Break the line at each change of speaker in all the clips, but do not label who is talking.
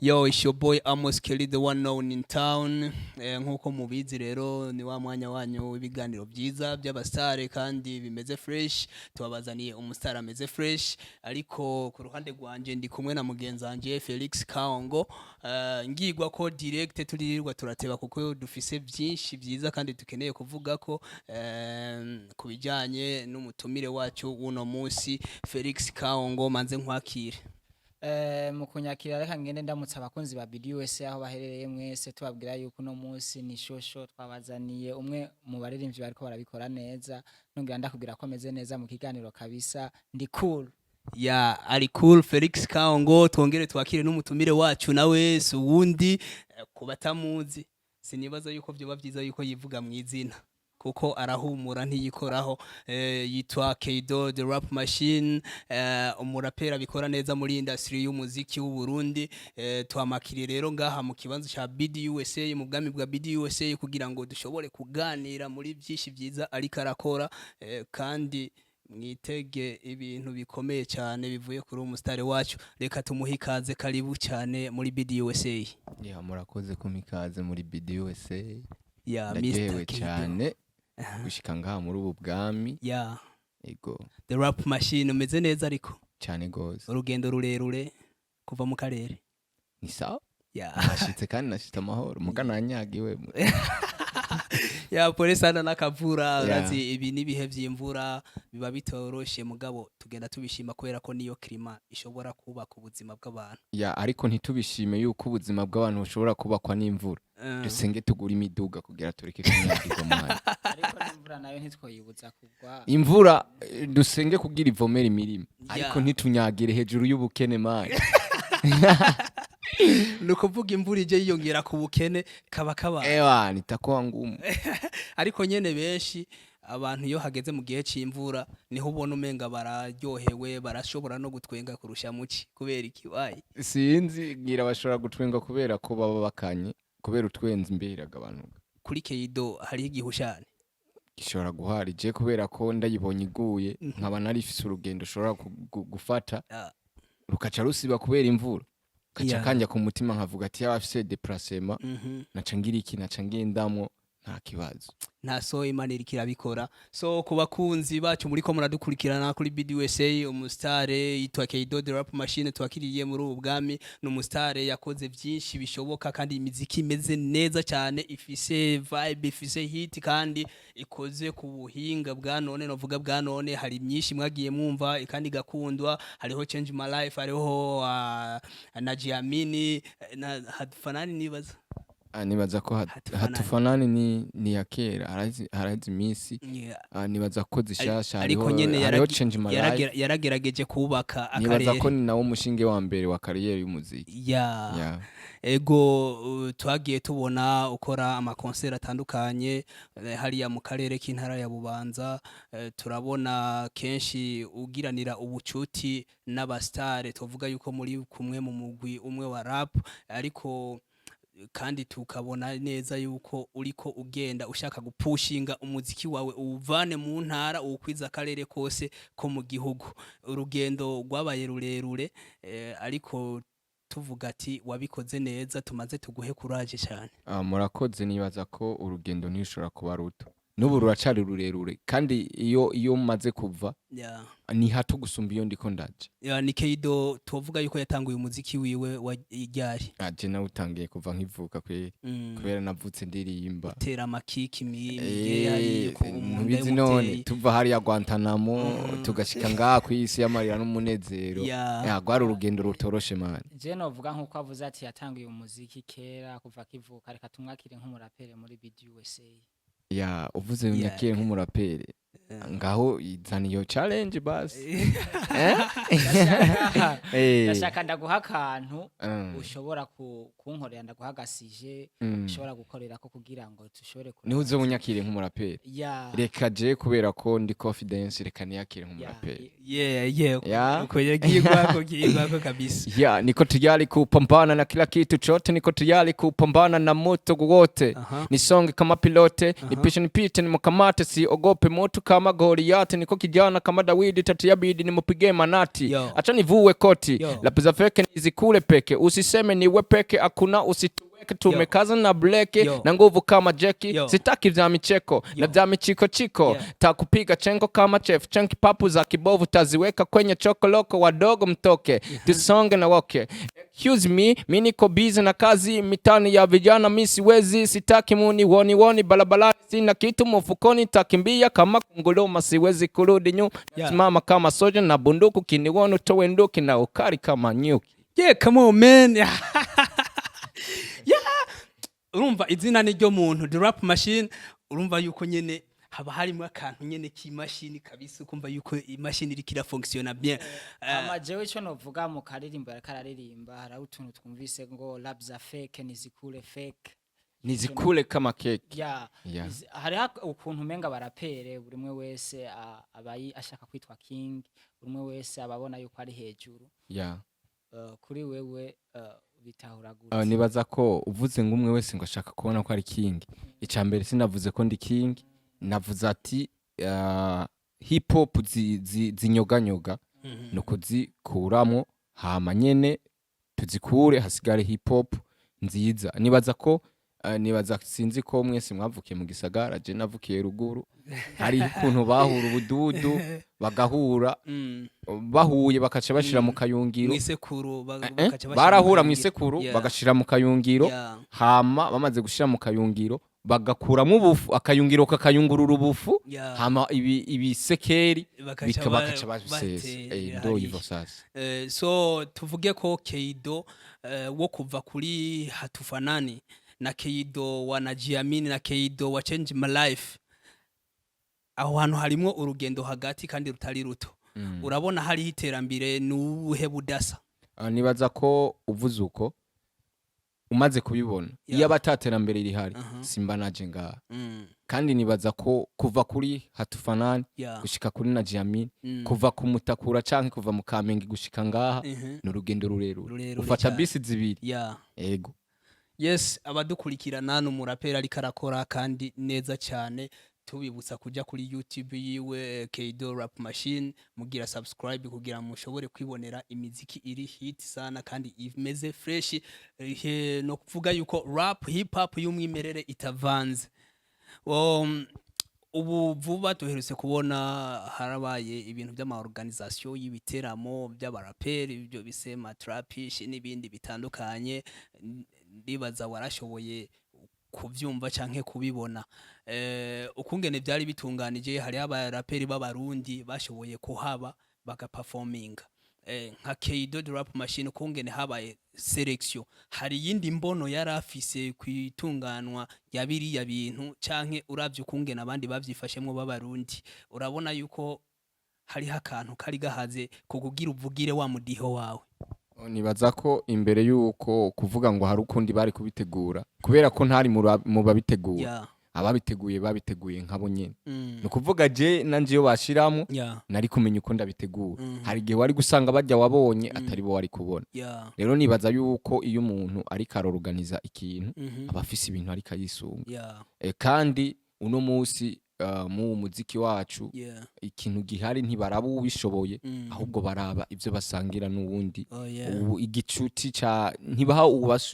Yo, it's your boy Amos Kelly, the one known in town. Nkuko mubizi rero, ni wa mwanya wanyu w'ibiganiro byiza by'abasitare kandi bimeze fresh. Tubabazaniye umusitari ameze fresh, ariko ku ruhande rwanje ndi kumwe na mugenzi wanje Felix Kaongo. Ngirwa ko direct turirirwa turateba kuko dufise byinshi byiza kandi dukeneye kuvuga ko ku bijyanye n'umutumire wacu w'uno munsi. Felix Kaongo, manze nkwakire.
Mu kunyakira, reka ngende ndamutse abakunzi ba BDUSA aho baherereye mwese, tubabwira yuko uno munsi ni shosho twabazaniye umwe mu baririmbyi bariko barabikora neza. Nongera ndakubwira ko ameze neza mu kiganiro kabisa, ndi cool.
Ya, ari cool Felix Kaongo. Twongere twakire n'umutumire wacu, nawe si uwundi, ku batamuzi sinibaza yuko byoba byiza yuko yivuga mu izina kuko arahumura ntiyikoraho. Yitwa Keido the Rap Machine, umurapera abikora neza muri industry y'umuziki w'u Burundi. Twamakiriye rero ngaha mu kibanza ca BDUSA, mu bwami bwa BDUSA, kugira ngo dushobore kuganira muri byinshi byiza ariko arakora, kandi mwitege ibintu bikomeye cyane bivuye kuri uwo musitari wacu. Reka tumuhe ikaze. Karibu cyane muri BDUSA.
Ya, murakoze kumpa ikaze muri BDUSA.
Ya, Mr.
Ndaryohewe
Keido.
cyane gushika ngaha muri ubu bwami. Ego.
The Rap Machine, umeze neza ariko?
Cyane gose.
Urugendo rurerure kuva mu karere.
Ni sawa.
Ya.
Nashitse kandi nashitse amahoro, muga nanyagiwe.
Ya, pole sana n'akavura.
Ya.
Urazi ibi n'ibihe vy'imvura biba bitoroshe, mugabo tugenda tubishima kubera ko niyo climat ishobora kubaka ubuzima bw'abantu.
Ya, ariko ntitubishime yuko ubuzima bw'abantu bushobora kubakwa n'imvura. Dusenge tugura imiduga kugira tureke kunyagirwa mwana.
Ariko n'imvura nayo ntitwoyibuza kugwa.
Imvura, dusenge kugira ivomera imirima, ariko ntitunyagire hejuru y'ubukene mani.
Ni ukuvuga imvura ije yiyongera ku bukene kaba kaba.
Ewa, nitakuwa ngumu.
Ariko nyene benshi abantu iyo hageze mu gihe c'imvura niho ubona umenga bararyohewe, barashobora no gutwenga kurusha muci. Kubera iki wayi?
Sinzi, ngira bashobora gutwenga kubera ko baba bakanye, kubera utwenza imbeho iragabanuka.
Kuri Keido hariho igihushane.
Gishobora guhara ije kubera ko ndayibonye iguye, nkaba narifise urugendo ushobora gufata rukaca rusiba kubera imvura, kaca kanja ku mutima, nkavuga ati yaba afise déplacement, naca ngira iki, naca ngendamwo nta kibazo.
Nta so, Imana iriko irabikora. So ku bakunzi bacu muriko muradukurikirana kuri BDUSA, umusitare yitwa Keido the Rap Machine twakiriye muri ubu bwami ni umusitare yakoze byinshi bishoboka, kandi imiziki imeze neza cyane, ifise vibe, ifise hit, kandi ikoze ku buhinga bwa none. Novuga bwa none, hari myinshi mwagiye mwumva kandi igakundwa. Hariho Change My Life, hariho na Jiamini na Hatufanani nibaza.
Ah, nibaza ko
Hatufanani.
Hatufanani ni ya kera, haraheze iminsi. Ah, nibaza ko zishasha
Ariko
hariho
nyene
hariho Change My Life.
Yaragerageje kubaka
Nibaza
akarere.
ko ni nawo mushinge wa mbere wa carrière y'umuziki.
Ya. Ego, twagiye tubona ukora amakonseri atandukanye hariya mu karere k'intara ya Bubanza. Turabona kenshi ugiranira ubucuti n'abastare, tuvuga yuko muri kumwe mu mugwi umwe wa rap, ariko kandi tukabona neza yuko uriko ugenda ushaka gupushinga umuziki wawe, uwuvane mu ntara uwukwiza akarere kose ko mu gihugu. Urugendo rwabaye rurerure, ariko tuvuga ati wabikoze neza, tumaze tuguhe courage cyane.
Ah, murakoze. Nibaza ko urugendo ntirushobora kuba ruto, n'ubu ruracari rurerure, kandi iyo maze kuva ni hato gusumba iyo ndiko ndaja.
Ya, ni Keido tuvuga yuko yatanguye umuziki wiwe wa ryari?
Aje nawe utangiye kuva nkivuka kweri, kubera navutse ndirimba.
Tera amakiki mige ku munda
Ntubizi none
y'umuvyeyi.
Tuva hariya Guantanamo tugashika ngaha kw'isi y'amarira n'umunezero.
Ya.
Ya, rwari urugendo rutoroshe mani.
Je novuga nkuko avuze ati yatanguye umuziki kera kuva akivuka, reka tumwakire nk'umurapere muri BDUSA.
Ya, uvuze unyakire nk'umuraperi, ngaho izana iyo challenge basi.
Ndashaka ndaguha akantu ushobora kunkorera, ndaguha agasije ushobora gukorera ko kugira ngo dushobore
Niho uze unyakire nk'umuraperi.
Ya.
Reka je kubera ko ndi confidence, reka niyakire nk'umuraperi.
Yeah.
Ya.
Uko yagiye kwako kwako kabisa.
Ya, niko tayari kupambana na kila kitu chote, niko tayari kupambana na moto wote, nisonge kama pilote, nipishe nipite nimukamate, siogope moto kama Kama Goliath, niko kijana kama Dawidi, tati yabidi nimupige manati.
Yo.
Acha nivue koti.
Yo.
Rap za fake nizikule peke, usiseme niwe peke, hakuna usituweke, tumekaza na bleki
Yo.
na nguvu kama jeki.
Yo.
Sitaki vya micheko na vya michiko chiko. Takupiga chenko kama chef chenki, papu za kibovu taziweka kwenye chokoloko, wadogo mtoke tusonge na woke. Excuse me, mi niko busy na kazi mitani ya vijana, mi siwezi, sitaki muni woni woni barabarani, sina kitu mfukoni, takimbia kama kunguluma, siwezi kurudi nyuma. Simama kama soja na bunduku, kiniwona utowe nduki na ukari kama nyuki.
Yeah, come on, man. Yeah, urumva izina ni ryo muntu, The Rap Machine. Urumva yuko nyene haba harimo akantu nyene k'imashini kabisa, ukumva yuko imashini iriko irafonctionna bien.
Ama jewe ico novuga mu karirimbo yariko araririmba, hariho utuntu twumvise ngo rap za fake nizikure fake.
Nizikule kama keki.
Ya. Hariho ukuntu umenga abarapere buri umwe wese aba ashaka kwitwa king, buri umwe wese aba abona yuko ari hejuru. Kuri wewe bitahura gute?
Nibaza ko uvuze ngo umwe wese ngo ashaka kubona ko ari king, icya mbere sinavuze ko ndi king, navuze ati hip hop zinyoganyoga ni ukuzikuramwo, hama nyene tuzikure hasigare hip hop nziza. Nibaza ko nibaza sinzi ko mwese mwavukiye mu gisagara, je navukiye ruguru, hari ukuntu bahura ubududu bagahura, bahuye bakaca bashira mu kayungiro.
Mwisekuru
Eh,
bakaca bashira
barahura
mu
mu isekuru, bagashira mu kayungiro. Hama bamaze gushira mu kayungiro bagakuramo ubufu, akayungiro kakayungurura ubufu. Hama ibi ibisekeri
bakaca
bakaca babisesa.
baterera
Ndo
hariya.
hivyo sasa.
So tuvuge ko Keido wo kuva kuri Hatufanani na Keido wa Najiamini na Keido wa Change My Life, aho hantu harimwo urugendo hagati kandi rutari ruto. Urabona hariho iterambere n'ubuhe budasa?
Ah, nibaza ko uvuze uko umaze kubibona, iyo abataterambere rihari, simba naje ngaha. Kandi nibaza ko kuva kuri Hatufanani gushika kuri Najiamini, kuva ku Mutakura canke kuva mu Kamenge gushika ngaha, ni urugendo rurerure.
Rurerure
Ufata
cyane.
bisi zibiri. Ego.
Yes, abadukurikirana, ni umuraperi ariko arakora kandi neza cyane. Tubibutsa kuja kuri YouTube yiwe, Keido Rap Machine, mugira subscribe kugira mushobore kwibonera imiziki iri hit sana kandi imeze fresh. No kuvuga yuko rap hip hop y'umwimerere itavanze. Ubu vuba duherutse kubona harabaye ibintu by'ama organisation y'ibiteramo by'abaraperi, ibyo bisema trapish n'ibindi bitandukanye. Ndibaza warashoboye kuvyumva canke kubibona ukungene byari bitunganije. Hariho abaraperi b'Abarundi bashoboye kuhaba bagaperforminga. Nka Keido the Rap Machine, ukungene habaye selection, hari iyindi mbono yari afise kwitunganwa ya biriya bintu, canke uravye ukungene abandi bavyifashemwo b'Abarundi, urabona yuko hariho akantu kari gahaze kukugira uvugire wa mudiho wawe?
Nibaza ko imbere yuko kuvuga ngo hari ukundi bari kubitegura, kubera ko ntari mu babitegura, ababiteguye babiteguye nkabo nyene. Ni ukuvuga je nanje iyo bashiramo, nari kumenya uko ndabitegura. Hari igihe wari gusanga bajya wabonye atari bo wari kubona. Rero nibaza yuko iyo umuntu ariko aroroganiza ikintu, aba afise ibintu ariko ayisunga. Kandi uno munsi mu muziki wacu, ikintu gihari ntibaraba uwubishoboye, ahubwo baraba ibyo basangira n'uwundi. Ubu igicuti ca ntibaha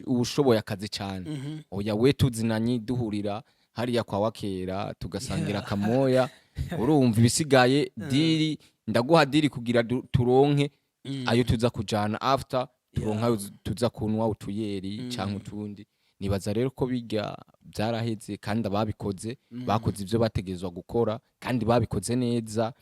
uwushoboye akazi cyane. Oya, we tuzinanye duhurira hariya kwa Wakera tugasangira kamoya, urumva ibisigaye deal, ndaguha deal kugira turonke ayo tuza kujana after, turonka ayo tuza kunywa utuyeri canke utundi. Nibaza rero ko bijya byaraheze, kandi ababikoze bakoze ibyo bategerezwa gukora kandi babikoze neza.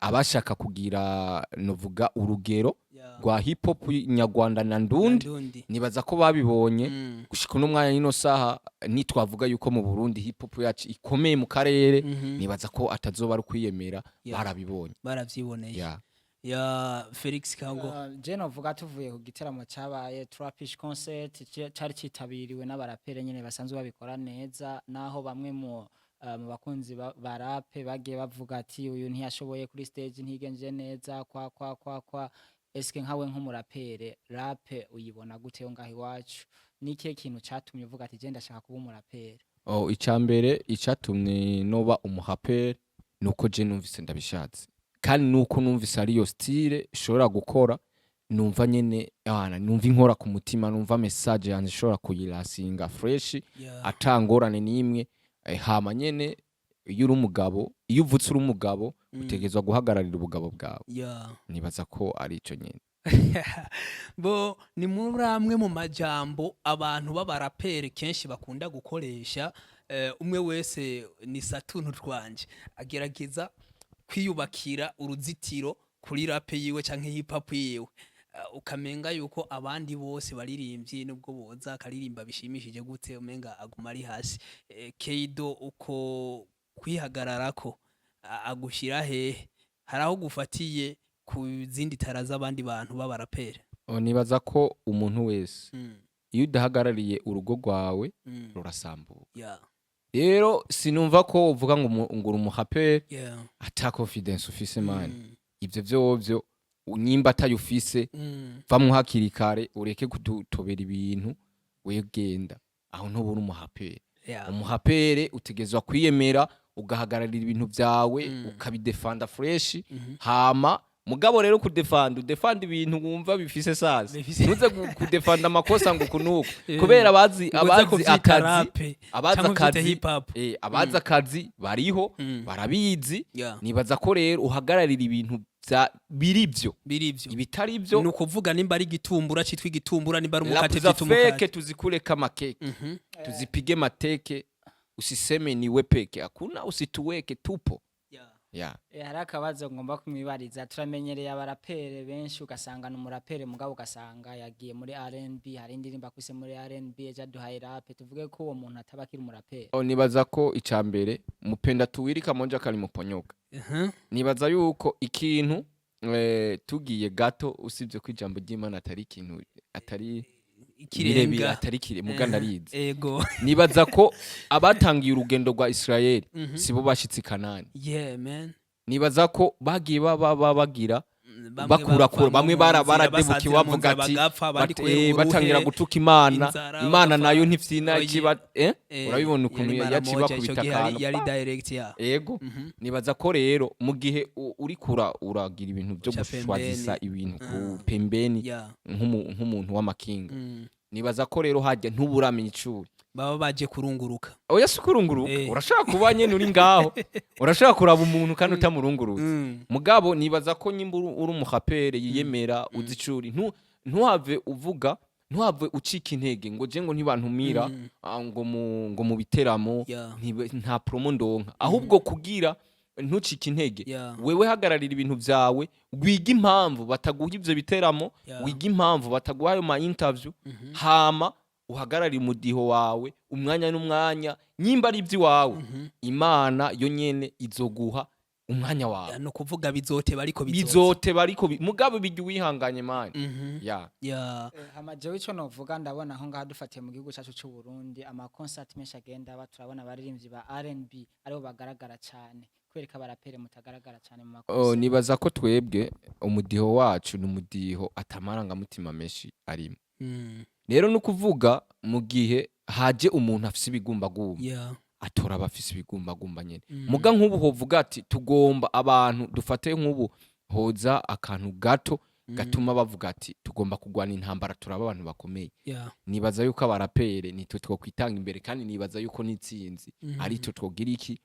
Abashaka kugira novuga urugero rwa hip hop nyarwanda na ndundi,
Ndundi.
nibaza ko babibonye. Gushika uno mwanya, ino saha, nitwavuga yuko mu Burundi hip hop yacu ikomeye mu karere, nibaza ko atazoba ari ukwiyemera. Barabibonye.
Baravyiboneye. Ya Felix Kango.
Je novuga tuvuye ku giteramo cabaye Trapish concert, cari citabiriwe n'abarapere nyene basanzwe babikora neza, naho bamwe mu bakunzi ba rap bagiye bavuga ati uyu ntiyashoboye kuri stage, ntigenje neza, kwa kwa kwa kwa. Eske nkawe nk'umurapere, rap uyibona gute yo ngaho iwacu? Ni ikihe kintu catumye uvuga ati je ndashaka kuba umurapere?
Oh, icambere icatumye noba umuhaperi ni Nuko je numvise ndabishatse, kandi nuko numvise ariyo style ishobora gukora, numva nyene ana numva inkora ku mutima, numva message yanje ishobora kuyirasinga fresh atangorane n'imwe. Hama nyene iyo uri umugabo, iyo uvutse uri umugabo, utegerezwa guhagararira ubugabo bwawe. Nibaza ko ari ico nyene.
Bo ni muri amwe mu majambo abantu b'abaraperi kenshi bakunda gukoresha. Umwe wese ni satuntu twanje agerageza kwiyubakira uruzitiro kuri rap yiwe canke hip hop yiwe. Ukamenga yuko abandi bose baririmbyi, nubwo boza akaririmba bishimishije gute, umenga aguma ari hasi. Keido, uko kwihagararako agushira hehe? Hari aho gufatiye ku zindi tara z'abandi bantu b'abaraperi?
Oh, nibaza ko umuntu wese, iyo udahagarariye urugo rwawe, rurasambuka. Rero sinumva ko uvuga ngo uri umuraperi ata confidence ufise, man. Ivyo vyovyo nyimba atayo ufise, vamwo hakiri kare, ureke kudutobera ibintu. Wegenda aho, ntubura umuraperi. Umuraperi utegerezwa kwiyemera, ugahagararira ibintu vyawe, ukabidefanda fresh. Hama mugabo rero kudefanda, udefanda ibintu wumva bifise sasa. Ntuze kudefanda amakosa ngo kunuko kubera abazi
Ngo uze
abazi
kuvyita
akazi
rap,
abazi
canke uvyite
akazi
hip hop.
Abazi akazi bariho, barabizi. Nibaza ko rero uhagararira ibintu vya biri byo.
Biri ivyo.
Ibitari byo,
Ni ukuvuga nimba ari igitumbura citwa igitumbura, nimba ari umukate
rapu za
vyitwa
fake
umukate.
Tuzikule kama keke, tuzipige mateke, usiseme niwe peke, hakuna, usituweke, tupo. Yeah.
Hari akabazo ngomba kumwibariza. Turamenyereye abarapere benshi, ugasanga ni umurapere mugabo ugasanga yagiye muri R&B, hari indirimbo akuse muri R&B, ejo aduhaye rap. Tuvuge ko uwo muntu ataba akiri umurapere?
Oh, nibaza ko icambere mupenda tuwiri kamonja kali muponyoka. Nibaza yuko ikintu tugiye gato, usibye ko ijambo ry'Imana atari ikintu atari birebire,
Ikirenga.
atari kire muga ndarizi. Nibaza ko abatangiye urugendo rwa Israel sibo bashitse i Kanani.
Yeah, man.
Nibaza ko bagiye baba bagira
Bamwe
bakurakura,
bapfa
bamwe
mu nzira,
baradebukiwe,
basazira mu
bavuga
nzira,
ati
bagapfa, abandi kubera
batangira
uburuhe,
gutuka Imana.
inzara,
Imana
bagapfa.
nayo ntifyina.
Oye.
Ikiba urabibona ukuntu
Yari mara
yaciye
moja, ico
bakubita
gihe
akantu.
yari direct ya
Ego. Nibaza ko rero mu gihe uriko uragira ibintu byo
Uca
gushwazisa
pembeni.
ibintu ku pembeni, nk'umuntu w'amakinga, nibaza ko rero hajya ntuburamenya icuri.
Baba baje kurunguruka.
Oya, si kurunguruka. Urashobora kuba nyene uri ngaho, urashobora kuraba umuntu kandi utamurungurutse. Mugabo nibaza ko nyimba uri umurapere yiyemera, uzi icuri, ntuhave uvuga, ntuhave ucika intege ngo je ngo ntibantumira, ngo mu biteramo, nta promo ndonka. Ahubwo kugira ntucike intege, wewe hagararira ibintu vyawe, wiga impamvu bataguha ivyo biteramo, wiga impamvu bataguha ayo ma interview, hama uhagararire umudiho wawe umwanya n'umwanya. Nyimba ari ivy'iwawe, Imana yo nyene izoguha umwanya wawe.
Ni ukuvuga bizoteba, ariko bizoza.
Bizoteba, ariko mugabo bijya wihanganye, man. Ya.
Hama jewe ico novuga, ndabona aho ngaha dufatiye mu gihugu cacu c'u Burundi, ama concert menshi agenda aba, turabona abaririmbyi ba R&B aribo bagaragara cane. Kwereka abarapere mutagaragara cane mu
Oh,
ma concert?
Nibaza ko twebwe umudiho wacu ni umudiho atamarangamutima menshi arimo. Rero ni ukuvuga mu gihe haje umuntu afise ibigumbagumba, atora abafise ibigumbagumba nyene. Muga nk'ubu hovuga ati tugomba abantu dufate, nk'ubu hoza akantu gato gatuma bavuga ati tugomba kurwana intambara, turaba abantu bakomeye. Nibaza yuko abarapere nitwe twokwitanga imbere, kandi nibaza yuko n'itsinzi ari twe twogira iki,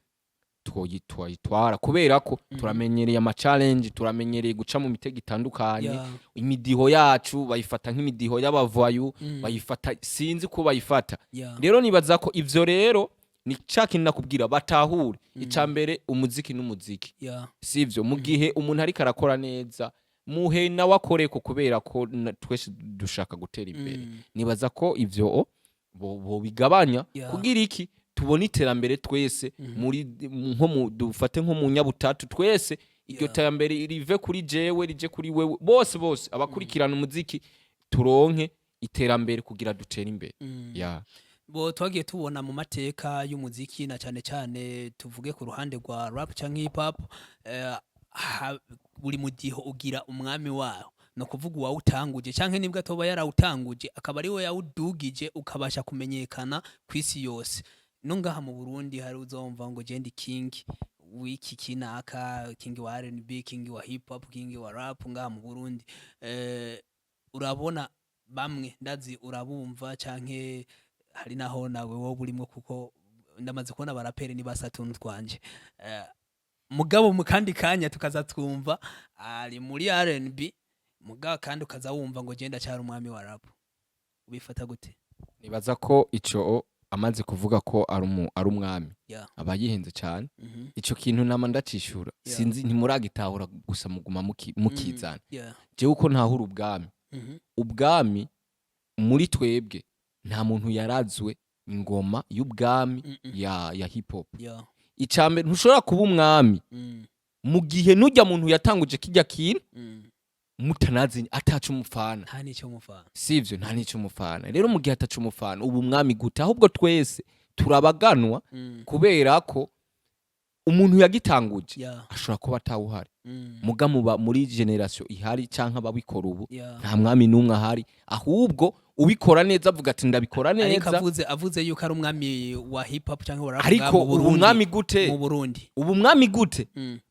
twayitwara, kubera ko turamenyereye ama challenge, turamenyereye guca mu mitego itandukanye. Imidiho yacu bayifata nk'imidiho y'abavayu, bayifata, sinzi ko bayifata. Rero nibaza ko ivyo rero ni ca kintu nakubwira, batahure ica mbere, umuziki n'umuziki, sivyo? Mu gihe umuntu ariko arakora neza, muhe nawe akoreko, kubera ko twese dushaka gutera imbere. Nibaza ko ivyo bobigabanya kugira iki, tubone iterambere twese muri nko mu dufate nko mu nyabutatu twese, iryo terambere rive kuri jewe rije kuri wewe, bose bose abakurikirana umuziki turonke iterambere kugira dutere imbere. Ya.
Bo twagiye tubona mu mateka y'umuziki, na cyane cyane tuvuge ku ruhande rwa rap canke hip hop, buri mudiho ugira umwami wawo, no kuvuga uwawutanguje canke nibwo atoba yarawutanguje akaba ari we yawudugije ukabasha kumenyekana ku isi yose. No ngaha mu Burundi hari uzomva ngo je ndi king. W'iki kinaka, king wa R&B, king wa hip hop, king wa rap ngaha mu Burundi. Urabona bamwe, ndazi urabumva, canke hari naho nawe wowe urimo, kuko ndamaze kubona abaraperi ni basatuntu twanje. Mugabo mu kandi kanya tukaza twumva ari muri R&B, mugabo kandi ukaza wumva ngo genda cyari umwami wa rap. Ubifata gute?
Nibaza ko ico amaze kuvuga ko ari umwami, aba yihenze cyane. Ico kintu nama ndacishura. Sinzi, ntimuragitahura gusa, muguma mukizana. Jewe uko ntahura ubwami, ubwami muri twebwe nta muntu yarazwe ingoma y'ubwami ya hip hop. Icambere, ntushobora kuba umwami mu gihe nujya muntu yatanguje kijya kintu mutanazi, ataca umufana.
Nta n'icyo mufana.
Sivyo, nta n'ico umufana. Rero mu gihe ataca umufana, ubu umwami gute? Ahubwo twese turabaganwa, kubera ko umuntu yagitanguje ashobora kuba atawuhari, muga muba muri génération ihari canke ababikora ubu, nta mwami n'umwe ahari. Ahubwo ubikora neza avuga ati ndabikora
Ariko
neza.
avuze yuko ari umwami wa hip hop cyangwa wa rap
Ariko
ngaha mu
ubu
Burundi.
umwami gute?
Mu Burundi.
Ubu umwami gute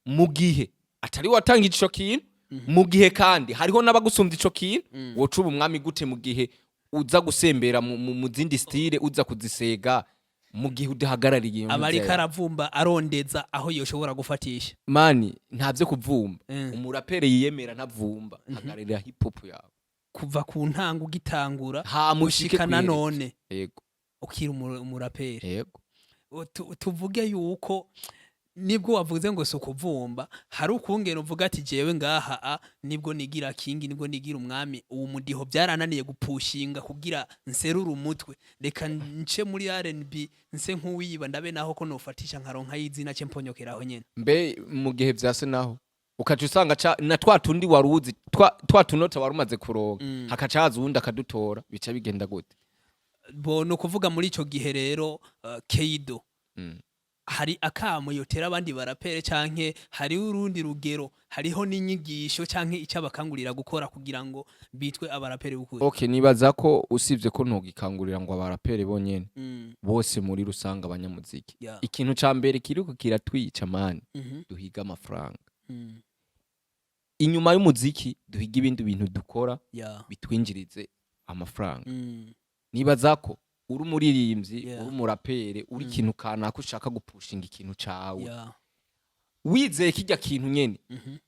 mu gihe atari watanga ico kintu, mu gihe kandi hariho n'abagusumbya ico kintu? Woca uba umwami gute mu gihe uza gusembera mu zindi style, uza kuzisega, mu gihe udahagarariye iyo
Aba ariko
ntuzeya?
aravumba, arondeza aho yoshobora gufatisha.
Mani, nta vyo kuvumba. Umuraperi yiyemera ntavumba, hagararira hip hop yawe.
Kuva ku ntango ugitangura
Hama ushike
gushika na
kw'iherezo.
none,
Yego.
ukiri umuraperi.
Yego.
Tuvuge yuko nibwo wavuze ngo si ukuvumba, hari ukungena uvuga ati jewe ngaha a nibwo nigira king, nibwo nigira umwami, uwo mudiho byarananiye gupushinga kugira nserure umutwe, reka nce muri R&B nse nk'uwiba, ndabe naho ko nofatisha nkaronka y'izina ce mponyokeraho nyene.
Mbe mu gihe vyase naho, ukaca usanga na twa tundi waruzi, twa tunota wari umaze kuronka, hakaca haza uwundi akadutora, bica bigenda gute?
Bo ni ukuvuga muri ico gihe rero, Keido, hari akamo yotera abandi barapere, canke hari urundi rugero, hariho n'inyigisho canke icyo abakangurira gukora kugira ngo bitwe abarapere b'ukuri?
Okay, nibaza ko usibye ko ntugikangurira ngo abarapere bonyene, bose muri rusange abanyamuziki, ikintu ca mbere kiriko kiratwica, mani, duhiga amafaranga. Inyuma y'umuziki duhiga ibindi bintu dukora bitwinjirize amafaranga. Nibaza ko uri umuririmbyi, uri umurapere, uri ikintu kanaka, ushaka gupushinga ikintu cawe, wizeye kijya kintu nyene,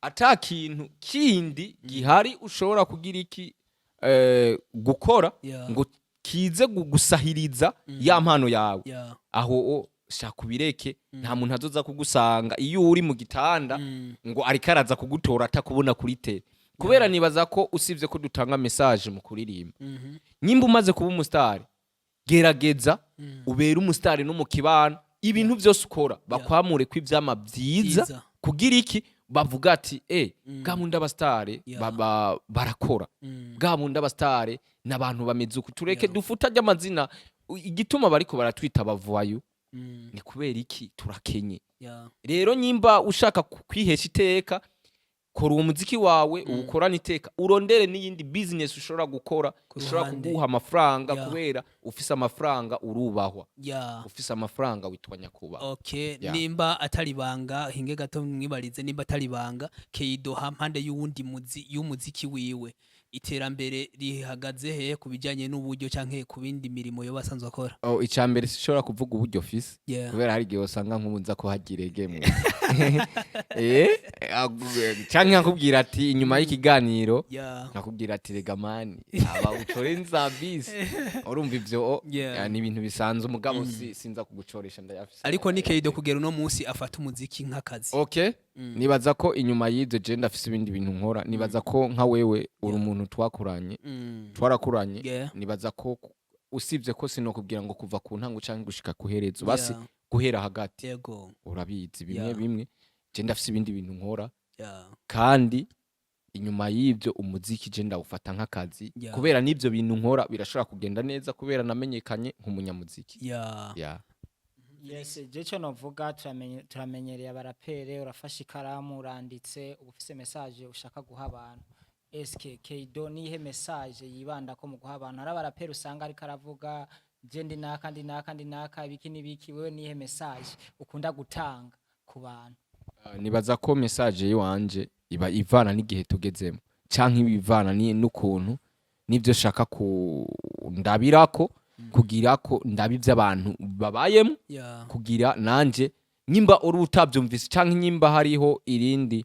ata kintu kindi gihari ushobora kugira iki, gukora ngo kize gusahiriza ya mpano yawe, aho shaka ubireke. Nta muntu azoza kugusanga iyo uri mu gitanda ngo ariko araza kugutora atakubona kuri télé. Kubera nibaza ko usibye ko dutanga message mu kuririmba, nyimba umaze kuba umusitari, gerageza ubere umusitari no mu kibano. Ibintu byose ukora bakwamure ko ivyama vyiza,
Vyiza.
kugira iki, bavuga ati bwa bundi abasitari baba barakora, bwa bundi abasitari n'abantu bameze uku. Tureke dufuta ry'amazina. Igituma bariko baratwita abavayu ni kubera iki? Turakenye. Rero nyimba ushaka kwihesha iteka, kora uwo muziki wawe, uwukorane iteka, urondere n'iyindi business ushobora gukora
Ku
ishobora
ruhande.
kuguha amafaranga, kubera ufise amafaranga urubahwa, ufise amafaranga witwa nyakubahwa.
Okay.
Yeah.
Nimba atari banga, hinge gato mwibarize, nimba atari banga, Keidoha, mpande y'uwundi muzi y'umuziki wiwe, iterambere rihagaze hehe ku bijanye n'uburyo canke ku bindi mirimo yo basanzwe akora?
Oh, icambere sinshobora kuvuga uburyo fise, kubera hari igihe usanga nk'ubu nza kuhagira egemwe canke nkakubwira ati inyuma y'ikiganiro, nkakubwira ati rega mani, aba ucore nza bisi. Urumva ivyo ni ibintu bisanzwe, umugabo sinza kugucoresha, ndayafise.
Ariko ni Keido kugera uno munsi afata umuziki nk'akazi?
Okay, nibaza ko inyuma y'ibyo je ndafise ibindi bintu nkora. Nibaza ko nka wewe uri umuntu twakuranye, twarakuranye. Nibaza ko usibye ko sinokubwira ngo kuva ku ntango canke gushika ku herezo, basi guhera hagati, urabizi bimwe bimwe. Je ndafise ibindi bintu nkora, kandi inyuma y'ibyo umuziki je ndawufata nk'akazi, kubera n'ibyo bintu nkora birashobora kugenda neza kubera namenyekanye nk'umunyamuziki.
Yes, je cyo novuga, turamenyereye abarapere, urafashe ikaramu uranditse, uba ufise message ushaka guha abantu. Eske Keido nihe message yibanda ko mu guha abantu? Hari abarapere usanga ariko aravuga je ndi naka, ndi naka, ndi naka, ibiki n'ibiki. Wewe nihe message ukunda gutanga ku bantu?
Nibaza ko message yiwanje iba ivana n'igihe tugezemo, canke ibivana n'ukuntu n'ivyo shaka ku ndabirako, kugira ko ndabi ivy'abantu babayemo, kugira nanje nyimba uri utavyumvise, canke nyimba hariho irindi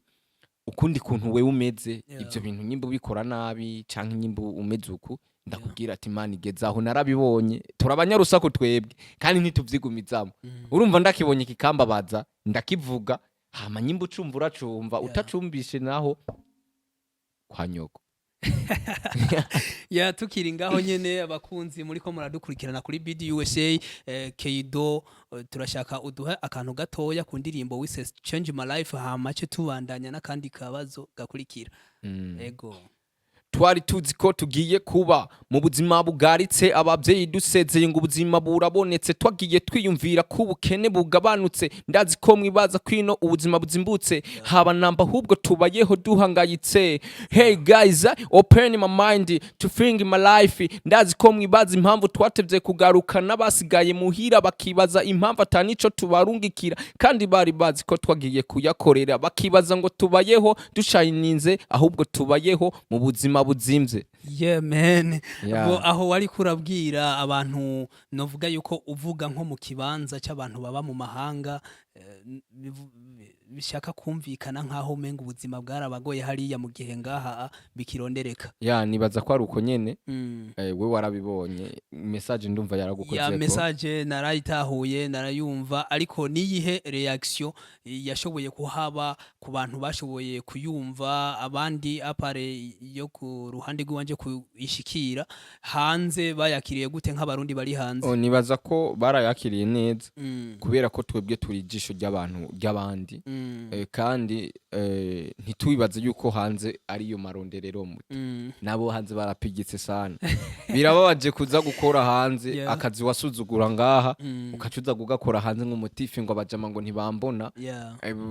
ukundi kuntu wewe umeze, ivyo bintu nyimba ubikora nabi, canke nyimba umeze uku, ndakubwira ati: "Imana igeze aho narabibonye." Turabanyarusaku twebwe kandi ntituvyigumizamo. Urumva, ndakibonye kikambabaza, ndakivuga. Hama nyimba ucumva uracumva, utacumbishe naho kwa nyoko.
Ya, tukiri ngaho nyene, abakunzi muriko muradukurikirana kuri BDUSA, Keido, turashaka uduhe akantu gatoya ku ndirimbo wise "Change My Life", hama ce tubandanya n'akandi kabazo gakurikira. Ego.
Twari tuzi ko tugiye kuba mu buzima bugaritse, ababyeyi dusezeye ngo ubuzima burabonetse. Twagiye twiyumvira ko ubukene bugabanutse. Ndazi ko mwibaza kwino ubuzima buzimbutse, haba namba, ahubwo tubayeho duhangayitse. Hey guys, open my mind to think my life. Ndazi ko mwibaza impamvu twatevye kugaruka, n'abasigaye muhira bakibaza impamvu atanico tubarungikira, kandi bari bazi ko twagiye kuyakorera, bakibaza ngo tubayeho dushayininze, ahubwo tubayeho mu buzima buzimvye.
Yeah man.
Yeah.
Bo aho wari kurabwira abantu, novuga yuko uvuga nko mu kibanza cy'abantu baba mu mahanga, bishaka kumvikana nk'aho umenga ubuzima bwarabagoye hariya, mu gihe ngaha bikirondereka.
Ya, nibaza ko ari uko nyene. We warabibonye message, ndumva yaragukozeko.
Ya, message narayitahuye, narayumva, ariko niyihe reaction yashoboye kuhaba ku bantu bashoboye kuyumva? Abandi à part yo ku ruhande rw'iwanje kuyishikira hanze, bayakiriye gute nk'Abarundi bari hanze?
Oh, nibaza ko barayakiriye neza, kubera ko twebwe turi ijisho ry'abantu, ry'abandi. Kandi ntitubibaze yuko hanze ariyo maronderero muto. Nabo hanze barapigitse sana. Birababaje kuza gukora hanze akazi wasuzugura ngaha, ukaca uza kugakora hanze nk'umutifi, ngo abajama ngo ntibambona.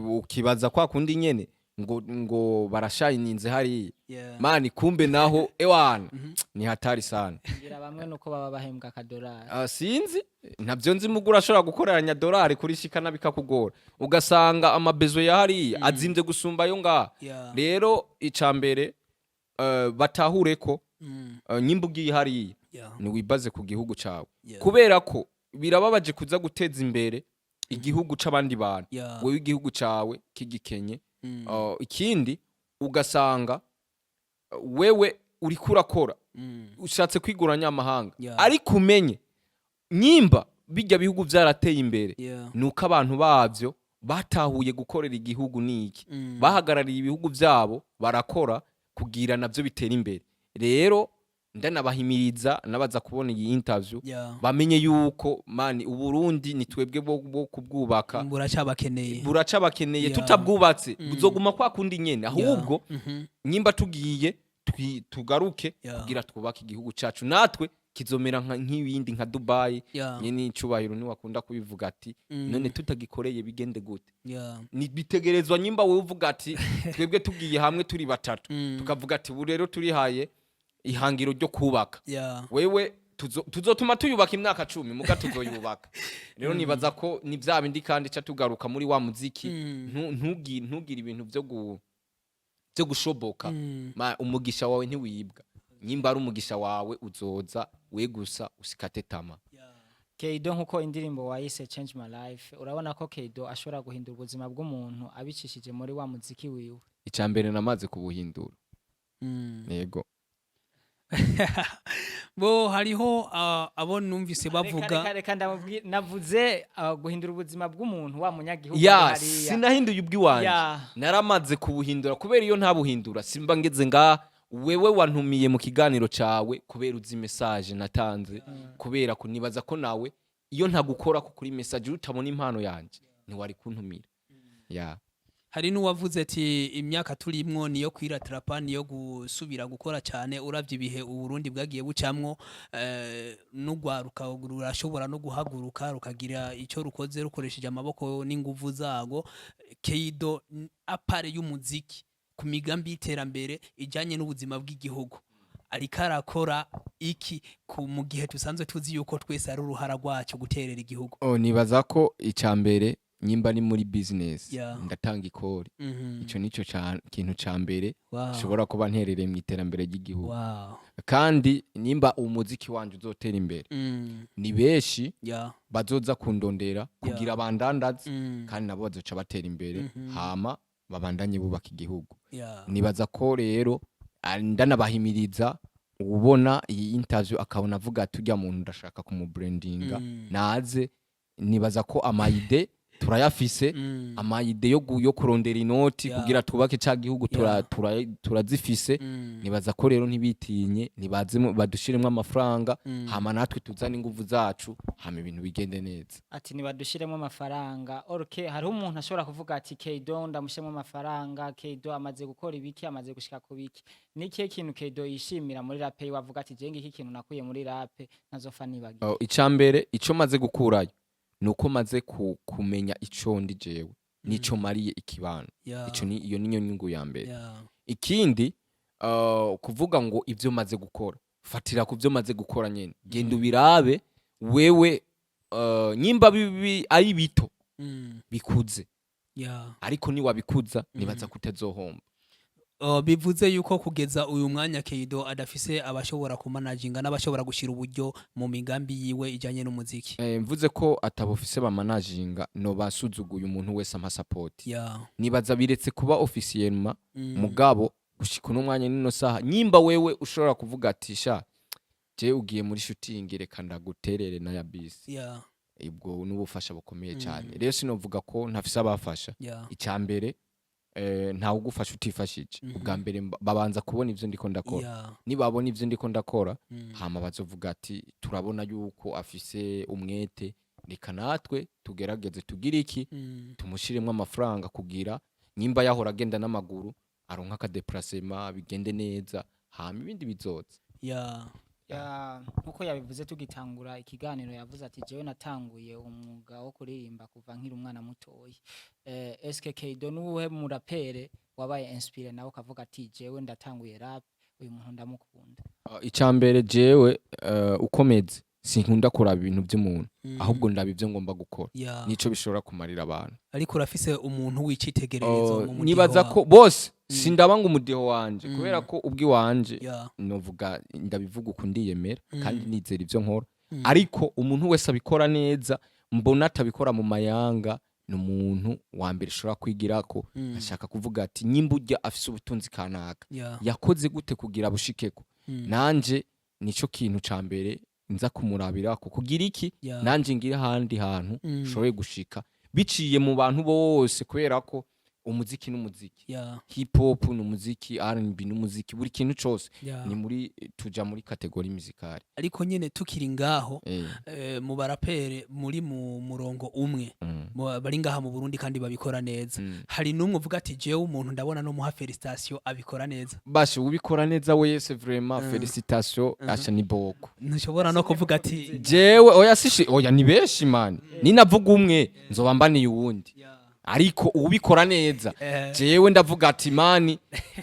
Ukibaza kwa kundi nyene ngo barashayininze hariya. Mani, kumbe naho ewana ni hatari sana.
Ngira bamwe nuko baba bahembwa akadolari.
Ah, sinzi, ntabyo nzi. Mugura ashobora gukoreranya dolari kuri shikana bikakugora, ugasanga amabezo ya hariya azimvye gusumba ayo ngaha. Rero ica mbere, batahure ko nyimba ugiye hariya, niwibaze ku gihugu cawe, kubera ko birababaje kuza guteza imbere igihugu c'abandi bantu, wewe igihugu cawe kigikenye. Ikindi ugasanga wewe uriko urakora, ushatse kwigura nyamahanga, ariko umenye nyimba bijya bihugu vyarateye imbere, nuko abantu bavyo batahuye gukorera igihugu niki, bahagarariye ibihugu vyabo, barakora kugira navyo bitera imbere. Rero ndanabahimiriza nabaza kubona iyi interview, bamenye yuko mani Uburundi ni twebwe bo kubwubaka.
Buracabakeneye.
Buracabakeneye. Tutabwubatse buzoguma kwa kundi nyene. Ahubwo nyimba tugiye, tugaruke kugira twubake igihugu cacu, natwe kizomera nk'ibindi, nka Dubai. Nyene icubahiro ntiwakunda kubivuga ati: "None tutagikoreye bigende gute?" Ni bitegerezwa. Nyimba wowe uvuga ati twebwe tugiye hamwe turi batatu, tukavuga ati ubu rero turihaye ihangiro ryo kubaka, wewe tuzotuma tuyubaka imyaka 10, muga tuzoyubaka. Rero nibaza ko ni bya bindi, kandi ca tugaruka muri wa muziki. Ntugire ibintu byo gushoboka. Umugisha wawe ntiwibwa. Nyimba ari umugisha wawe uzoza, we gusa usikate tama.
Keido, nkuko indirimbo wayise "Change My Life", urabona ko Keido ashobora guhindura ubuzima bw'umuntu abicishije muri wa muziki wiwe?
Icya mbere namaze kubuhindura. Yego.
Bo hariho abo numvise bavuga.
Reka navuze guhindura ubuzima bw'umuntu, wa munyagihugu
Ya,
ari hariya.
Sinahinduye ubw'iwanje. Naramaze kubuhindura, kubera iyo ntabuhindura simba ngeze ngaha. Wewe wantumiye mu kiganiro cawe kubera uzi message natanze, kubera ko nibaza ko nawe iyo ntagukora ko kuri message, utabona impano yanje, ntiwari kuntumira ya.
Hari n'uwavuze ati imyaka turimwo niyo kwiratrapa, niyo gusubira gukora cyane. Uravye ibihe Uburundi bwagiye bucamwo, n'ugwaruka rurashobora no guhaguruka rukagira icyo rukoze rukoresheje amaboko n'inguvu zago. Keido, à part y'umuziki, ku migambi y'iterambere ijanye n'ubuzima bw'igihugu, ariko arakora iki ku mu gihe tusanzwe tuzi yuko twese ari uruhara rwacu guterera igihugu?
Oh, nibaza ko icya mbere Nyimba ni muri business, ndatanga ikori. Ico nico kintu ca mbere nshobora kuba nterereye mu iterambere ry'igihugu. Kandi nimba umuziki wanje uzotera imbere, ni benshi bazoza kundondera kugira bandandaze, kandi nabo bazoca batera imbere, hama babandanye bubaka igihugu. Nibaza ko rero ndanabahimiriza, ubona iyi interview akabona avuga ati: "Ujya muntu ndashaka kumubrandinga," naze. Nibaza ko ama idées turayafise, ama idées yo kurondera inoti kugira twubake ca gihugu, turazifise. Nibaza ko rero ntibitinye, nibaze badushiremwo amafaranga, hama natwe tuzane inguvu zacu, hama ibintu bigende neza.
Ati nibadushiremo amafaranga. OK, hariho umuntu ashobora kuvuga ati: "Keido ndamushiremo amafaranga, Keido amaze gukora ibiki, amaze gushika ku biki." Ni ikihe kintu Keido yishimira muri rap yiwe, avuga ati: "Je ngiki kintu nakuye muri rap ntazofa nibagiwe"?
Oh, icambere ico maze gukurayo ni uko maze kumenya ico ndi jewe n'ico mariye ikibano. Ico ni iyo niyo nyungu ya mbere. Ikindi, kuvuga ngo ivyo maze gukora, fatira ku vyo maze gukora nyene, genda ubirabe wewe, nyimba bibi ari bito, bikuze, ariko niwabikuza nibaza kutazohomba.
Bivuze yuko kugeza uyu mwanya Keido adafise abashobora kumanaginga n'abashobora gushira uburyo mu migambi yiwe ijanye n'umuziki.
Mvuze ko atabufise bamanaginga, no basuzuguye umuntu wese ampa support. Nibaza biretse kuba officiellement, mugabo gushika uno mwanya nino saha, nyimba wewe ushobora kuvuga ati: "Sha, je ugiye muri shooting, reka ndaguterere na ya bisi," ubwo n'ubufasha bukomeye cyane. Rero sinovuga ko ntafise abafasha. Icya mbere, ntawe ugufasha utifashije. Ubwa mbere babanza kubona ivyo ndiko ndakora. Nibabona ivyo ndiko ndakora, hama bazovuga ati: "Turabona yuko afise umwete, reka natwe tugerageze tugire iki, tumushiremwo amafaranga kugira nyimba yahora agenda n'amaguru aronka aka déplacement, bigende neza, hama ibindi bizoza."
Nkuko yabivuze tugitangura ikiganiro, yavuze ati: "Jewe natanguye umwuga wo kuririmba kuva nkiri umwana mutoyi." Eske Keido nuwuhe murapere wabaye inspiré nawe ukavuga ati: "Jewe ndatanguye rap, uyu muntu ndamukunda"?
Icya mbere jewe, ukomeze, sinkunda kuraba ibintu by'umuntu, ahubwo ndaba ibyo ngomba gukora nico bishobora kumarira abantu.
Ariko urafise umuntu w'icitegererezo mu mudiho
Nibaza
wawe.
ko bose sindaba ngo umudiho wanje, kubera ko ubwiwanje novuga ndabivuga uku, ndiyemera kandi nizera ibyo nkora. Ariko umuntu wese abikora neza, mbona atabikora mu mayanga, ni umuntu wa mbere ushobora kwigirako. Ashaka kuvuga ati: "Nyimba urya afise ubutunzi kanaka, yakoze gute kugira bushikeko?" Nanje nico kintu ca mbere nza kumurabirako, kugira iki, nanje ngira ahandi hantu nshoboye gushika biciye mu bantu bose, kubera ko umuziki n'umuziki, hip hop ni umuziki, R&B n'umuziki, buri kintu cose ni muri, tuja muri catégorie musicale.
Ariko nyene tukiri ngaho, mu barapere muri mu murongo umwe, bari ngaha mu Burundi kandi babikora neza, hari n'umwe uvuga ati: "Jewe umuntu ndabona no muha félicitation, abikora neza"?
Bashe, ubikora neza wese, vraiment, félicitation, asha ni boko.
Ntushobora no kuvuga ati
Jewe oya, sishi, oya, ni benshi man, ninavuga umwe nzoba mbaniye uwundi, ariko ubikora neza, jewe ndavuga ati man,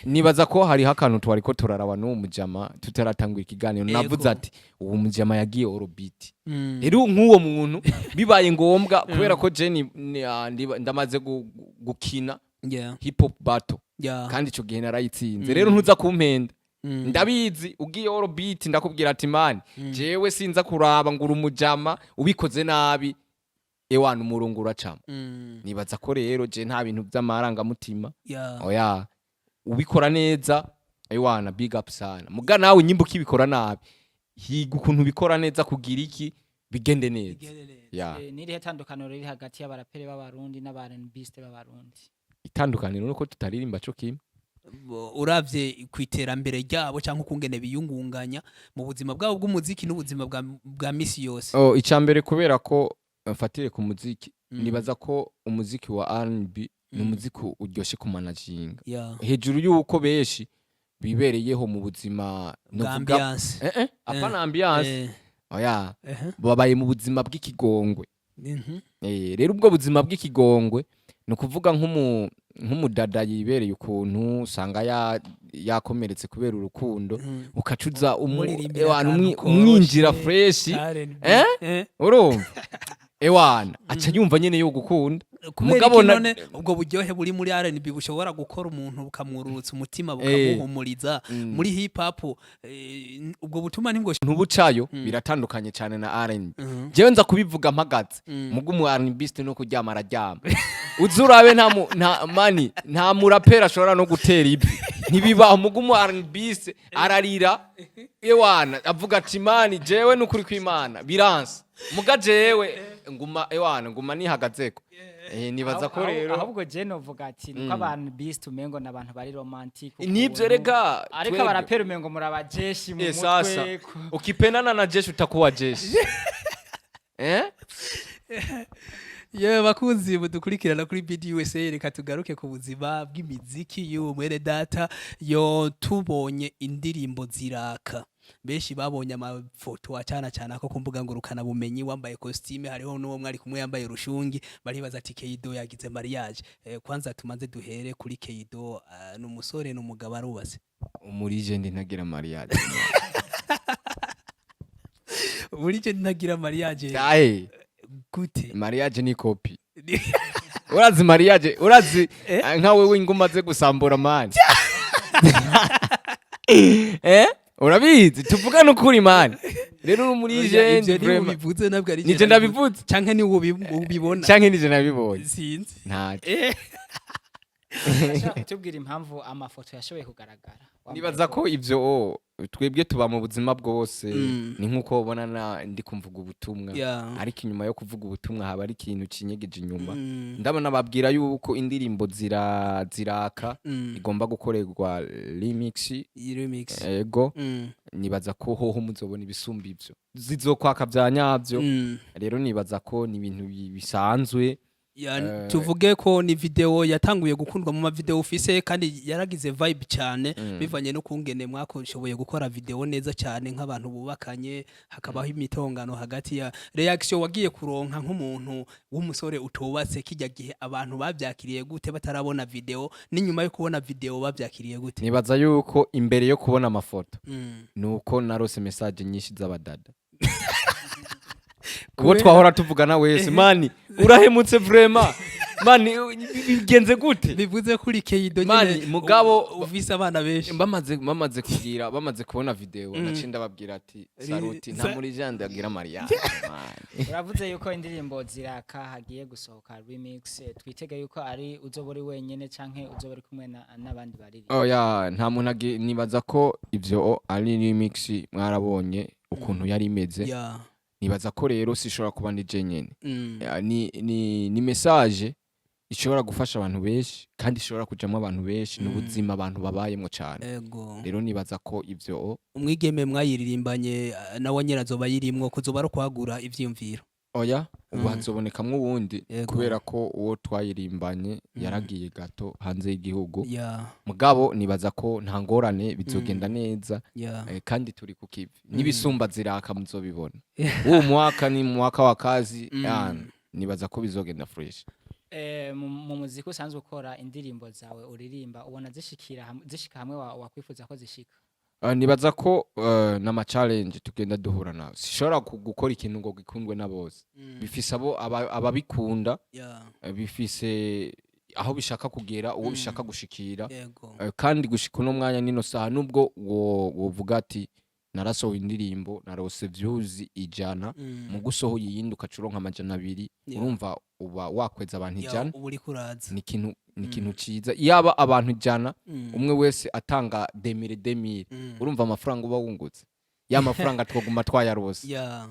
nibaza ko hariho akantu twariko turaraba n'uwo mujama tutaratangura ikiganiro. Navuze ati: "Uwo mujama yagiye orbit." Rero nk'uwo muntu bibaye ngombwa, kubera ko je ndamaze gukina hip hop battle, kandi ico gihe narayitsinze. Rero ntuza kumpenda, ndabizi ugiye orbit, ndakubwira ati: "Man, jewe sinza kuraba ngo uri umujama, ubikoze nabi, ewana umurongo uracamo." Nibaza ko rero je nta bintu vy'amarangamutima. Oya, ubikora neza, ewana big up sana. Muga nawe nyimba ukibikora nabi, higa ukuntu ubikora neza kugira iki, bigende neza.
Bigende neza.
Ya.
Nirihe tandukaniro riri hagati y'abarapere b'Abarundi n'aba R&Biste b'Abarundi?
Itandukaniro nuko tutaririmba co kimwe.
Uravye ku iterambere ryabo cyangwa ukungene biyungunganya mu buzima bwabo bw'umuziki n'ubuzima bwa misi yose.
Oh, icambere, kubera ko mfatire ku muziki, nibaza ko umuziki wa R&B ni umuziki uryoshe kumanaginga, hejuru y'uko benshi bibereyeho mu buzima
bwa
novuga
ambiance.
Apana ambiance. Oya, babaye mu buzima bw'ikigongwe. Rero ubwo buzima bw'ikigongwe ni ukuvuga nk'umudada yibereye ukuntu usanga yakomeretse kubera urukundo, ukacuza
Umuririmbira
ewana,
akantu
umwinjira
koroshe,
fresh.
R&B.
Eh? Urumva. Ewana, aca yumva nyene yo gukunda.
Kubera
Mugabo
iki none ubwo buryohe buri muri R&B bushobora gukora umuntu, bukamwururutsa umutima, bukamuhumuriza, muri hip hop ubwo butuma ntibwo
Ntubucayo, biratandukanye cyane na R&B. Jewe nza kubivuga mpagaze, mugu mu R&B no kuryama araryama. Uzi urabe, nta mani, nta murapera ashobora no gutera ivi, ntibibaho. Mugu mu R&B ararira, ewana, avuga ati: "Man, jewe nukuri kw'Imana biransa." Muga jewe nguma, ewana, nguma nihagazeko. Nibaza ko rero
Ahubwo je novuga ati niko abantu beast umengo n'abantu bari romantic
Nivyo.
Ukuntu.
Rega
Ariko
twebwe-
abaraperi umengo murabajeshi mu
Sasa
mutwe.
Ukipendana na jeshi utakuwa jeshi, eh.
Yewe bakunzi mudukurikirana kuri BDUSA, reka tugaruke ku buzima bw'imiziki y'uwo mwene data. Yo tubonye indirimbo ziraka, benshi babonye amafoto acana cyane ko ku mbuga ngurukana bumenyi wambaye costume, hariho n'uwo mwari kumwe yambaye rushungi, baribaza ati Keido yagize mariage. Kwanza tumaze duhere kuri Keido, ni umusore, ni umugabo, arubatse?
Umurije ndi ntagira mariage.
Buri cyo ntagira mariage?
Aye.
Gute?
Mariage ni copie. Urazi mariage, urazi nka wewe ngo umaze gusambura, man, urabizi, tuvugane ukuri, man. Rero uri muri
Oya,
jendi
ivyo ni
vraiment.
ubivuze, ntabwo ari
Nije
je.
Ndabivuze.
Canke ni ubibona?
Canke nije nabibonye?
Sinzi.
Ntacyo.
Urashobora kutubwira impamvu amafoto yashoboye kugaragara wambaye?
Nibaza ko ivyo twebwe tuba mu buzima bwose. Ni nk'uko ubona na ndi kumvuga ubutumwa, ariko inyuma yo kuvuga ubutumwa haba ari ikintu kinyegeje inyuma. Ndabona babwira yuko indirimbo ziraka igomba gukorerwa remix.
Iyi remix.
Ego. Nibaza ko hoho muzobona ibisumba ivyo, zizokwaka vya nyavyo. Rero nibaza ko ni ibintu bisanzwe.
Ya, tuvuge ko ni video yatanguye gukundwa mu ma video ufise, kandi yaragize vibe cyane, bivanye no kungene mwakoshoboye gukora video neza cyane nk'abantu bubakanye, hakabaho imitongano hagati ya reaction wagiye kuronka nk'umuntu w'umusore utubatse. Kijya gihe abantu babyakiriye gute batarabona video, n'inyuma yo kubona video babyakiriye gute?
Nibaza yuko imbere yo kubona amafoto nuko narose message nyinshi z'abadada kubo twahora tuvugana wese: "Man, urahemutse vraiment, man, bigenze gute?"
Bivuze kuri Keido
Mani,
nyene
mugabo
ufise abana benshi.
Bamaze kugira, bamaze kubona video, naciye ndababwira ati: "Saruti, nta muri jande agira mariage, man."
Uravuze yuko indirimbo ziraka hagiye gusohoka remix, twitege yuko ari uzoba uri wenyene canke uzoba uri kumwe n'abandi baririmba?
Oya, nta muntu nibaza ko ivyo ari remix, mwarabonye ukuntu yari imeze. Nibaza ko rero sishobora kuba ndi je nyene. Ya, ni message ishobora gufasha abantu benshi kandi ishobora kujamwo abantu benshi n'ubuzima abantu babayemwo cane. Rero nibaza ko ivyo
Umwigeme mwayiririmbanye nawe nyene azoba yirimwo, kuzoba ari ukwagura ivyiyumviro?
Oya, ubu hazobonekamwo uwundi, kubera ko uwo twayirimbanye yaragiye gato hanze y'igihugu. Mugabo nibaza ko nta ngorane, bizogenda neza. Kandi turi ku kivi n'ibisumba ziraka muzobibona. Uwo mwaka ni mwaka wa kazi. Yani, nibaza ko bizogenda fresh.
Mu muziki usanzwe ukora, indirimbo zawe uririmba ubona zishikira zishika hamwe wakwifuza ko zishika?
Nibaza ko n'ama challenge tugenda duhura nawe, sishobora gukora ikintu ngo gikundwe na bose. Bifise abo ababikunda, bifise aho bishaka kugera, uwo bishaka gushikira. Kandi gushika uno mwanya nino saha, nubwo wovuga ati narasohoye indirimbo, narose views 100, mu gusohoye iyindi ukaca uronka 200, urumva uba wakweza abantu 100.
Uba uriko uraza.
Ni ikintu ciza. Yaba abantu 100, umwe wese atanga 2000 2000, urumva amafaranga uba wungutse, ya mafaranga twoguma twayarose.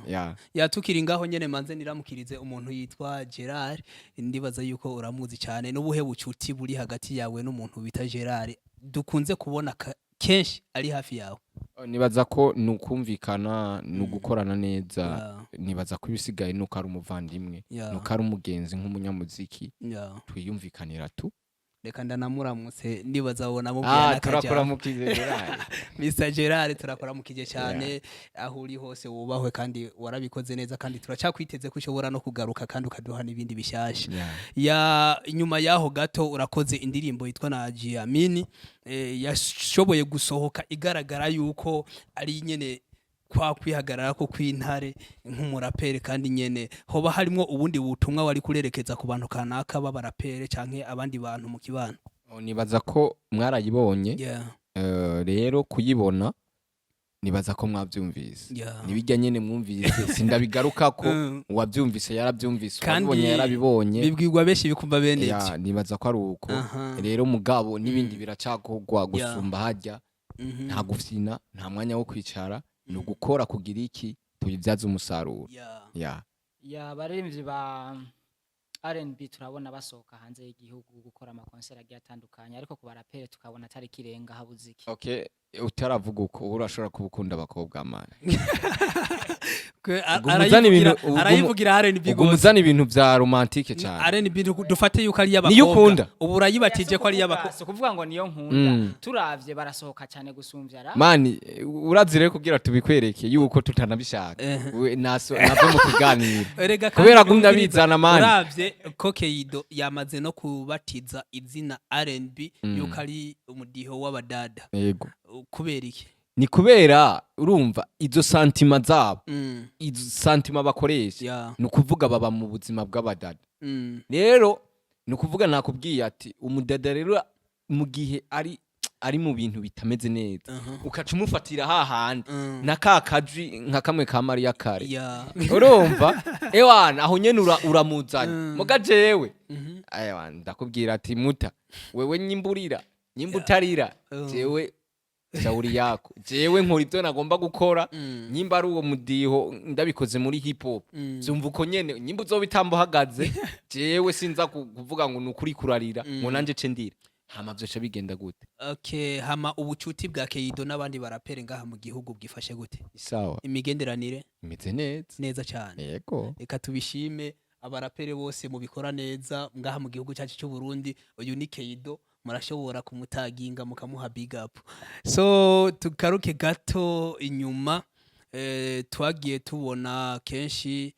Ya.
Ya, tukiri ngaho nyene, manze niramukirize umuntu yitwa Gerard, ndibaza yuko uramuzi cyane. N'ubuhe bucuti buri hagati yawe n'umuntu bita Gerard dukunze kubona kenshi ari hafi yawe?
Nibaza ko ni ukumvikana, ni ugukorana neza. Nibaza ko ibisigaye nuko ari umuvandimwe, nuko ari umugenzi nk'umunyamuziki, twiyumvikanira tu.
Reka ndanamuramutse, ndibaza wabona mubwira n'akajambo.
Turakuramukije Gerard.
Mr Gerard, turakuramukije cyane aho uri hose, wubahwe kandi warabikoze neza, kandi turacakwiteze ko ushobora no kugaruka kandi ukaduha n'ibindi bishyashya. Ya, inyuma yaho gato urakoze indirimbo yitwa na Jiamini, yashoboye gusohoka igaragara yuko ari nyene. Kwa kwihagarara ko kw'intare nk'umurapere, kandi nyene hoba harimwo ubundi butumwa wari kurerekeza ku bantu kanaka b'abarapere canke abandi bantu mu kibano?
Oh, nibaza ko mwarayibonye. Rero kuyibona, nibaza ko mwabyumvise. Nibijya nyene mwumvise, sindabigarukako. Uwabyumvise yarabyumvise.
Kandi
uwabibonye yarabibonye.
Bibwirwa benshi bikumva bene
Ya,
ivyo.
nibaza ko ari uko. Rero mugabo n'ibindi biracakogwa gusumba hajya. Nta gufyina, nta mwanya wo kwicara, ni ugukora kugira iki tubibyaze umusaruro. Ya.
Ya, abaririmbyi ba R&B turabona basohoka hanze y'igihugu gukora amakonseri agiye atandukanye, ariko ku barapere tukabona atari kirenga. Habuze iki?
Okay, utaravuga uko, uba urashobora kuba ukunda abakobwa, man. Ubwo muzana
Arayivugira R&B
ubwo
gose.
Muzana ibintu vya romantique cyane.
R&B dufate yuko ari
Niyo
iy'abakobwa.
ukunda?
Ubu urayibatije ko ari iy'abakobwa.
Si ukuvuga ngo niyo nkunda. Turavye barasohoka cyane gusumvya ra
Man, urazi rero kugira tubikwereke yuko tutanabishaka. We naso nave mu kiganiro.
Erega kandi
Kubera agumya
umviriza,
bizana, man.
Uravye ko Keido yamaze no kubatiza izina R&B yuko ari umudiho w'abadada.
Yego.
Kubera iki?
Ni kubera urumva izo sentiments zabo, izo sentiments bakoresha, ni ukuvuga baba mu buzima bw'abadada. Rero ni ukuvuga nakubwiye ati umudada rero mu gihe ari mu bintu bitameze neza, ukaca umufatira hahandi na ka kajwi nka kamwe ka Mariya kare, urumva ewana aho nyene uramuzanye. Muga jewe, ewana, ndakubwira ati muta wewe, nyimburira nyimba utarira, jewe shauri yako, jewe nkora ibyo nagomba gukora. Nyimba ari uwo mudiho ndabikoze muri hip hop, vyumva uko nyene. Nyimba uzobitamba uhagaze, jewe sinza kuvuga ngo nukuri kurarira ngo nanje ce ndira, hama vyoca bigenda gute?
Okay, hama ubucuti bwa Keido n'abandi barapere ngaha mu gihugu bwifashe gute?
Sawa.
Imigenderanire?
Imeze neza.
Neza cyane.
Yego.
Reka tubishime, abarapere bose mubikora neza ngaha mu gihugu cyacu cy'u Burundi. Uyu ni Keido, murashobora kumutaginga mukamuha big up. So tugaruke gato inyuma, twagiye tubona kenshi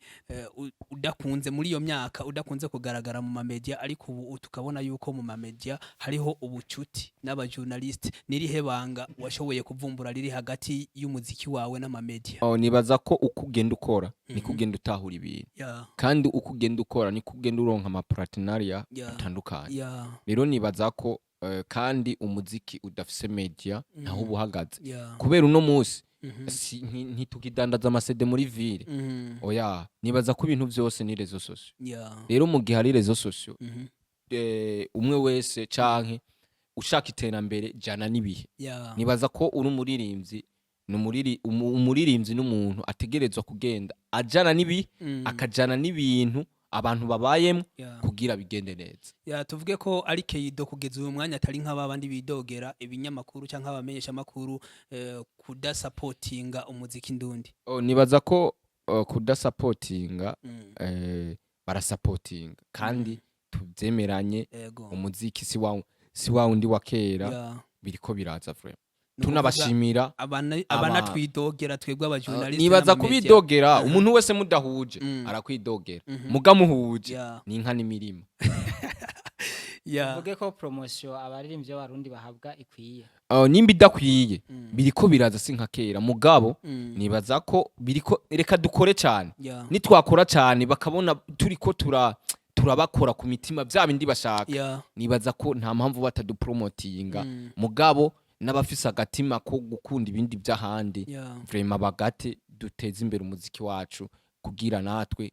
udakunze muri iyo myaka, udakunze kugaragara mu mamedia, ariko ubu tukabona yuko mu mamedia hariho ubucuti n'abajournaliste. Nirihe banga washoboye kuvumbura riri hagati y'umuziki wawe n'amamedia?
Oh, nibaza ko uko ugenda ukora niko ugenda utahura ibintu, kandi uko ugenda ukora niko ugenda uronka amapartenariat atandukanye. Rero nibaza ko kandi umuziki udafise media ntaho uba uhagaze, kubera uno munsi ntitukidandaza amaCD muri ville. Oya, nibaza ko ibintu byose ni réseaux sociaux. Rero mu gihe ari réseaux sociaux, umwe wese canke ushaka iterambere jana n'ibihe. Nibaza ko uri umuririmbyi, ni umuririmbyi n'umuntu ategerezwa kugenda ajana n'ibihe, akajana n'ibintu abantu babayemo kugira bigende neza.
Ya, tuvuge ko ari Keido kugeza uyu mwanya atari nk'aba bandi bidogera ibinyamakuru cyangwa abamenyeshamakuru kudasapotinga umuziki ndundi.
Oh, nibaza ko kudasapotinga, barasapotinga kandi tubyemeranye. Umuziki si wa wundi wa kera. Biriko biraza vraiment.
Ni ukuvuga
Tunabashimira
abanatwidogera twebwe abajournaliste
nibaza
n'amamedia.
Kubidogera, umuntu wese mudahuje arakwidogera, muga muhuje ni inka n'imirima.
Tuvuge ko promotion abaririmbyi b'Abarundi bahabwa ikwiye?
Nimba idakwiye, biriko biraza, si nka kera, mugabo nibaza ko biriko, reka dukore cyane. Nitwakora cyane bakabona turiko turabakora ku mitima bya bindi bashaka, nibaza ko nta mpamvu batadupromotinga. Mugabo n'abafise agatima ko gukunda ibindi by'ahandi, vraiment bagate duteze imbere umuziki wacu kugira natwe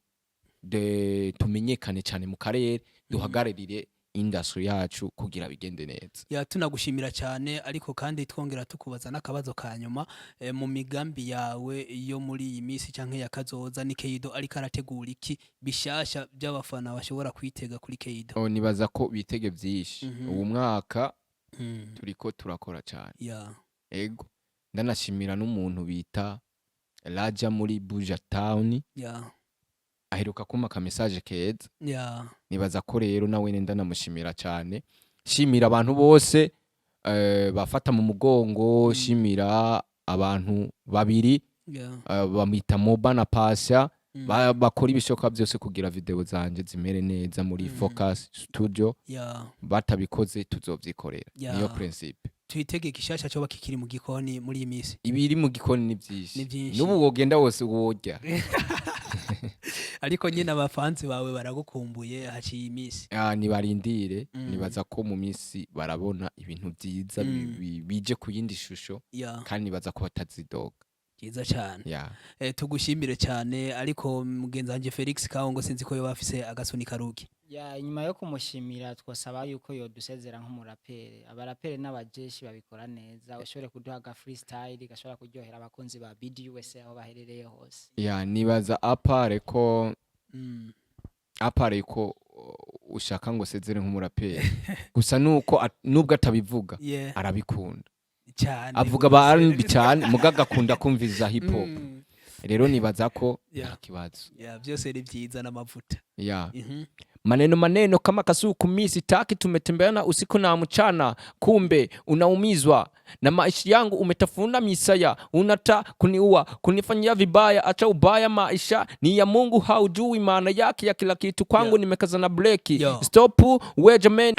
tumenyekane cyane mu karere, duhagararire industry yacu kugira bigende neza.
Ya, tunagushimira cyane, ariko kandi twongera tukubaza n'akabazo ka nyuma, mu migambi yawe yo muri iyi minsi canke ya kazoza, ni Keido ariko arategura iki bishasha by'abafana bashobora kwitega kuri Keido?
Oh, nibaza ko bitege byinshi. Ubu mwaka turiko turakora cyane. Ego, ndanashimira n'umuntu bita Raja muri Buja Town, aheruka kumpa aka message keza. Nibaza ko rero nawe ndanamushimira cyane, shimira abantu bose bafata mu mugongo, shimira abantu babiri, bamwita Moba na Pasha, bakora ibishoboka byose kugira video zanje zimere neza muri Focus Studio. Batabikoze tuzovyikorera. Niyo principe.
Twitege gishasha cyoba kikiri mu gikoni muri iyi minsi?
Ibiri mu gikoni ni byinshi.
Ni byinshi.
N'ubu wogenda wose wojya.
Ariko nyine abafansi bawe baragukumbuye, haciye iminsi.
Ah, nibarindire. Nibaza ko mu minsi barabona ibintu byiza bije ku yindi shusho kandi nibaza ko batazidoga.
Byiza cyane. Tugushimire cyane, ariko mugenzi wanje Felix Kaongo, sinzi ko yoba afise agasuni karugi.
Ya, inyuma yo kumushimira, twosaba yuko yodusezera nk'umuraperi. Abaraperi n'abajeshi babikora neza. Ushobore kuduha aga freestyle gashobora kuryohera abakunzi ba BDUSA aho baherereye hose.
Ya, nibaza à part ko à part ko ushaka ngo sezere nk'umuraperi gusa, nuko nubwo atabivuga, arabikunda.
Cyane.
Avuga ba R&B cyane, muga agakunda kumviza hip hop. Rero nibaza ko nta kibazo.
Yeah, byose ni byiza n'amavuta.
Maneno maneno kama kasuku, mi sitaki. Tumetembeana usiku na mchana, kumbe unaumizwa na maisha yangu, umetafuna misaya, unata kuniua, kunifanyia vibaya. Acha ubaya, maisha ni ya Mungu, haujui maana yake ya kila kitu kwangu. Nimekaza na breki.
Yo.
Stop we jamani,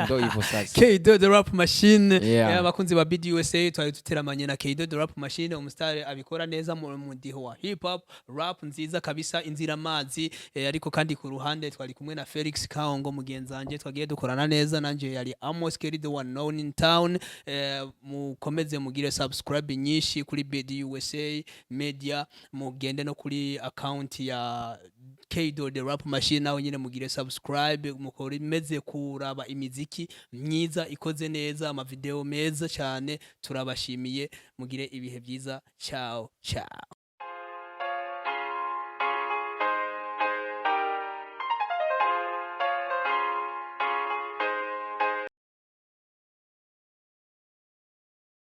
ndo hivyo sasa.
K-Do the Rap Machine.
Yeah.
Abakunzi ba BDUSA, twari duteramanye na K-Do the Rap Machine, umustar abikora neza mu mudiho wa hip hop rap nziza kabisa, inzira amazi. Ariko kandi ku ruhande twari kumwe na Felix Kaongo, mugenzi wanje twagiye dukorana neza. Nanje yari Amos Kelly, the one known in town. Mukomeze mugire subscribe nyinshi kuri BDUSA Media, mugende no kuri account ya K-Do the Rap Machine, nawe nyine mugire subscribe, mukomeze kuraba imiziki myiza ikoze neza, amavideo meza cyane. Turabashimiye, mugire ibihe byiza. Ciao ciao.